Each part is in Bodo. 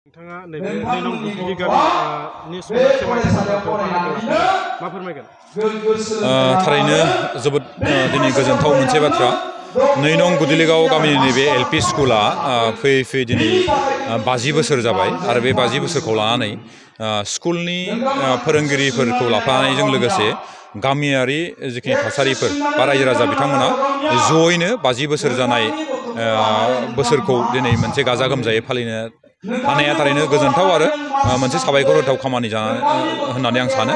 नोंथाङा नैबे नैनं गुदिलि गामिनि समाज सेवाखौ मा फोरमायगोन? थारैनो जोबोद दिनै गोजोनथाव मोनसे बाथ्रा। नैनं गुदिलिगाव गामिनि नैबे एलपि स्कुला फैयै फैयै दिनै 50 बोसोर जाबाय आरो बे 50 बोसोरखौ लानानै स्कुलनि फोरोंगिरिफोरखौ लाफानायजों लोगोसे गामियारि जिखिनि थासारिफोर बा रायजो राजा बिथांमोना जयैनो 50 बोसोर जानाय बोसोरखौ दिनै मोनसे गाजा गोमजायै फालिनो हानाया थारैनो गोजोनथाव आरो मोनसे साबायखर होथाव खामानि होननानै आं सानो।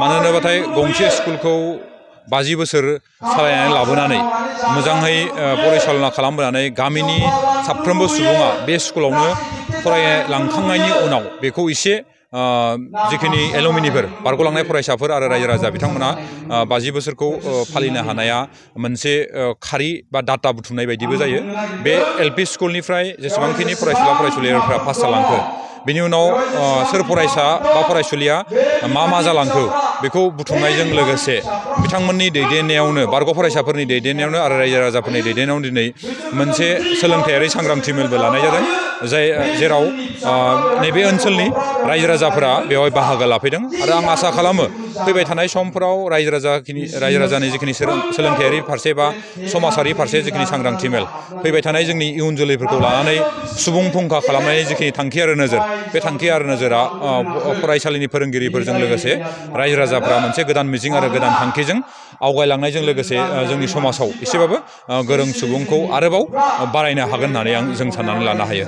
मानो होनोबाथाय गंसे स्कुलखौ 50 बोसोर सालायनानै लाबोनानै मोजाङै परिचालना खालामबोनानै गामिनि साफ्रोमबो सुबुङा बे स्कुलावनो फरायलांखांनायनि उनाव बेखौ एसे जिखिनि एलुमिनिफोर बारग'लांनाय फरायसाफोर आरो रायजो राजा बिथांमोना 50 बोसोरखौ फालिनो हानाया मोनसे खारि बा डाटा बुथुमनाय बायदिबो जायो। बे एलपि स्कुलनिफ्राय जेसेबांखिनि फरायसुला फरायसुलिफोरा पास जालांखो बेनि उनाव सोर फरायसा बा फरायसुलिया मा जालांखो बेखौ बुथुमनायजों लोगोसे बिथांमोननि दैदेननायावनो बारग' फरायसाफोरनि दैदेननायावनो आरो रायजो राजाफोरनि दैदेननायावनो दिनै मोनसे सोलोंथायारि सांग्रांथि मेलबो लानाय जादों, जेराव नैबे ओनसोलनि रायजो राजाफोरा बेवहाय बाहागो लाफैदों आरो आं आसा खालामो फैबाय थानाय समफोराव रायजो राजानि जिखिनि सोलोंथायारि फारसे बा समाजारि फारसे जिखिनि सांग्रांथि मेल फैबाय थानाय जोंनि इयुन जोलैफोरखौ लानानै सुबुं फुंखा खालामनायनि जिखिनि थांखि आरो नोजोर, बे थांखि आरो नोजोरा फरायसालिनि फोरोंगिरिफोरजों लोगोसे रायजो राजाफ्रा मोनसे गोदान मिजिं आरो गोदान थांखिजों आवगायलांनायजों लोगोसे जोंनि समाजाव एसेबाबो गोरों सुबुंखौ आरोबाव बारायनो हागोन होननानै जों साननानै लानो हायो।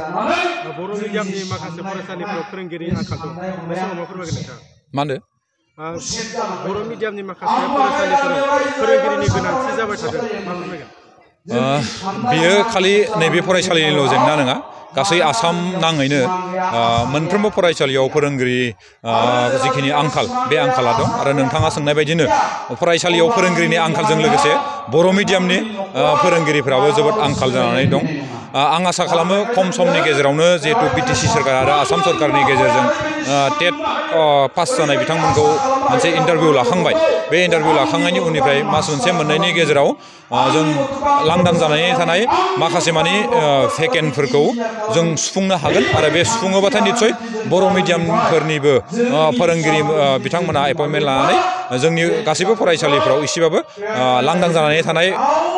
बर' मिडियामनि माखासे फरायसालिफोराव फोरोंगिरि आंखाल दं, बे समाव मा फोरमायगोन नोंथाङा? मा होनदों? बर' मिडियामनि माखासे फरायसालिफोराव फोरोंगिरिनि गोनांथि जाबाय थादों, मा फोरमायगोन? बियो खालि नैबे फरायसालिनिल' जेंना नङा, गासै आसाम नाङैनो मोनफ्रोमबो फरायसालियाव फोरोंगिरि जिखिनि आंखाल बे आंखाला दं आरो नोंथाङा सोंनाय बायदिनो फरायसालियाव फोरोंगिरिनि आंखालजों लोगोसे बर' मिडियामनि फोरोंगिरिफ्राबो जोबोद आंखाल जानानै दं। आं आसा खालामो खम समनि गेजेरावनो जिहेतु बिटिसि सरकार आरो आसाम सरकारनि गेजेरजों टेट पास जानाय बिथांमोनखौ मोनसे इन्टारभिउ लाखांबाय, बे इन्टारभिउ लाखांनायनि उननिफ्राय मास मोनसे मोननैनि गेजेराव जों लांदां जानानै थानाय माखासे मानि भेकेन्टफोरखौ जों सुफुंनो हागोन आरो बे सुफुङोबाथाय निस्सय बर' मिडियामफोरनिबो फोरोंगिरि बिथांमोना एपइन्टमेन्ट लानानै जोंनि गासैबो फरायसालिफ्राव एसेबाबो लांदां जानानै थानाय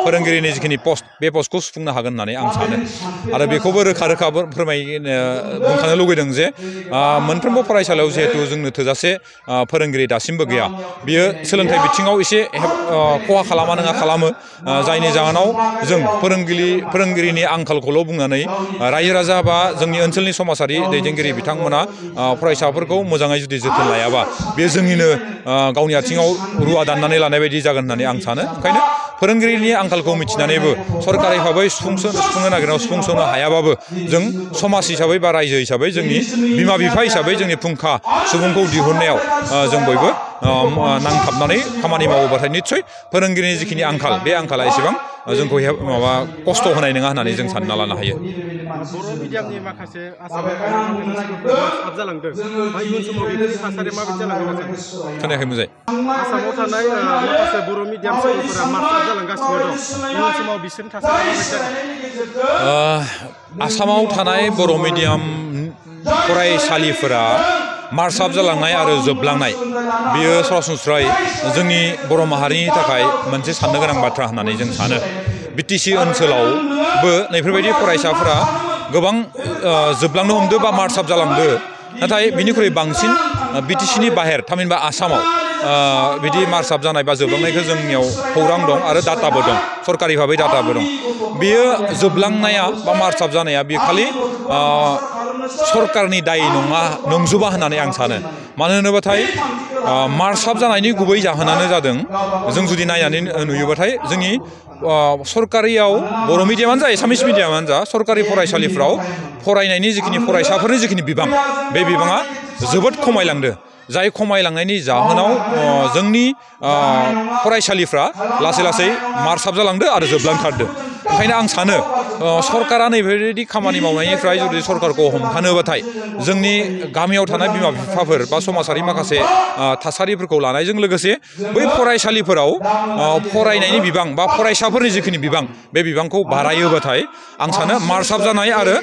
फोरोंगिरिनि जिखिनि पस्ट बे पस्टखौ सुफुंनो हागोन होननानै आं सानो आरो बेखौबो रोखा बुंखानो लुगैदों जे मोनफ्रोमबो फरायसालियाव जिहेतु जोंनो थोजासे फोरोंगिरि दासिमबो गैया, बियो सोलोंथाइ बिथिङाव एसे खहा खालामा नङा खालामो, जायनि जाहोनाव जों फोरोंगिरिनि आंखालखौल' बुंनानै रायजो राजा बा जोंनि ओनसोलनि समाजारि दैदेनगिरि बिथांमोना फरायसाफोरखौ मोजाङै जुदि जोथोन लायाबा बे जोंनिनो गावनि आथिङाव रुवा दाननानै लानाय बायदि जागोन होननानै आं सानो। ओंखायनो फोरोंगिरिनि आंखालखौ मिथिनानैबो सरकारि भाबै सुफुंनो नागिरनायाव सुफुंस'नो हायाबाबो जों समाज हिसाबै बा रायजो हिसाबै जोंनि बिमा बिफा हिसाबै जोंनि फुंखा सुबुंखौ दिहुननायाव जों बयबो नांथाबनानै खामानि मावोबाथाय निस्सय फोरोंगिरिनि जिखिनि आंखाल बे आंखाला एसेबां जोंखौ खस्थ' होनाय नङा होननानै जों सानना लानो हायो। बर' मिडियामनि माखासे आसामाव थानाय जालांदों, इयुन समाव बेफोरनि थासारिया माबायदि जालांगोन? खोनायाखै मोजाङै? आसामाव थानाय माखासे बर' मिडियाम स्कुलफोरा मार्चाप जालांगासिनो दं, इयुन समाव बिसोरनि थासारिया माबायदि जागोन? आसामाव थानाय बर' मिडियाम फरायसालिफोरा मार्चाप जालांनाय आरो जोबलांनाय बियो सरासनस्रायै जोंनि बर' माहारिनि थाखाय मोनसे साननो गोनां बाथ्रा होननानै जों सानो। बिटिसि ओनसोलावबो नैफोरबायदि फरायसाफोरा गोबां जोबलांनो हमदो बा मार्चाप जालांदो, नाथाय बिनिख्रुइ बांसिन बिटिसिनि बाहेर थामहिनबा आसामाव बिदि मार्चाप जानाय बा जोबलांनायखौ जोंनियाव खौरां दं आरो डाटाबो दं, सरकारि भाबै डाटाबो दं। बेयो जोबलांनाया बा मार्चाप जानाया बेयो खालि सरकारनि दाय नंजोबा होननानै आं सानो। मानो होनोबाथाय मार्चाप जानायनि गुबै जाहोनानो जादों, जों जुदि नायनानै नुयोबाथाय जोंनि सरकारियाव बर' मिडियामानो जा एसामिस मिडियामानो जा सरकारि फरायसालिफ्राव फरायनायनि जिखिनि फरायसाफोरनि जिखिनि बिबां बे बिबाङा जोबोद खमायलांदो, जाय खमायलांनायनि जाहोनाव जोंनि फरायसालिफ्रा लासै लासै मार्चाप जालांदो आरो जोबलांथारदो। ओंखायनो आं सानो सरकारा नैबेबायदि खामानि मावनायनिफ्राय जुदि सरकारखौ हमथानोबाथाय जोंनि गामियाव थानाय बिमा बिफाफोर बा समाजारि माखासे थासारिफोरखौ लानायजों लोगोसे बै फरायसालिफोराव फरायनायनि बिबां बा फरायसाफोरनि जिखिनि बिबां बे बिबांखौ बारायोबाथाय आं सानो मार्चआप जानाय आरो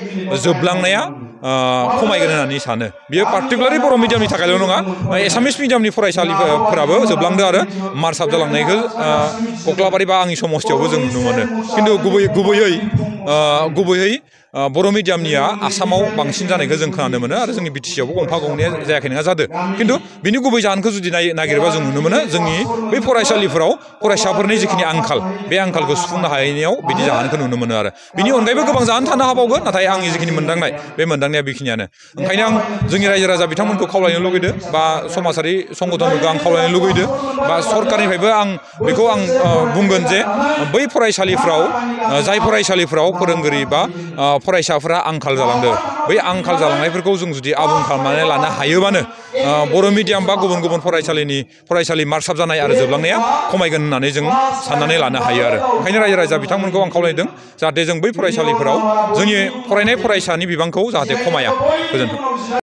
जोबलांनाया खमायगोन होननानै सानो बियो पार्टिकुलारलि बर' मिडियामनि थाखायल' नङा एसामिस मिडियामनि फरायसालिफोराबो जोबलांदो आरो मार्चआप जालांनायखौ कक्लाबारि बा आंनि समस्थियावबो जों नुनो मोनो खिन्थु गुबैयै बर' मिडियामनिया आसामाव बांसिन जानायखौ जों खोनानो मोनो आरो जोंनि बिटिसिआवबो गंफा गंनैया जायाखै नङा जादों खिन्थु बिनि गुबै जाहोनखौ जुदि नागिरोबा जों नुनो मोनो जोंनि बै फरायसालिफोराव फरायसाफोरनि जिखिनि आंखाल बे आंखालखौ सुफुंनो हायैयाव बिदि जाहोनखौ नुनो मोनो आरो बिनि अनगायैबो गोबां जाहोन थानो हाबावगोन नाथाय आंनि जिखिनि मोनदांनाय बे मोनदांनाया बेखिनियानो ओंखायनो आं जोंनि रायजो राजा बिथांमोनखौ खावलायनो लुगैदों बा समाजारि संगठनफोरखौ आं खावलायनो लुगैदों बा सरकारनिफ्रायबो आं बेखौ बुंगोन जे बै फरायसालिफ्राव जाय फरायसालिफ्राव फोरोंगिरि बा फरायसाफोरा आंखाल जालांदों बै आंखाल जालांनायफोरखौ जों जुदि आबुं खालामनानै लानो हायोबानो बर' मिडियाम बा गुबुन गुबुन फरायसालि मार्चआप जानाय आरो जोबलांनाया खमायगोन होननानै जों साननानै लानो हायो आरो ओंखायनो रायजो राजा बिथांमोनखौ आं खावलायदों जाहाथे जों बै फरायसालिफोराव जोंनि फरायनाय फरायसानि बिबांखौ जाहाथे खमाया गोजोन्थों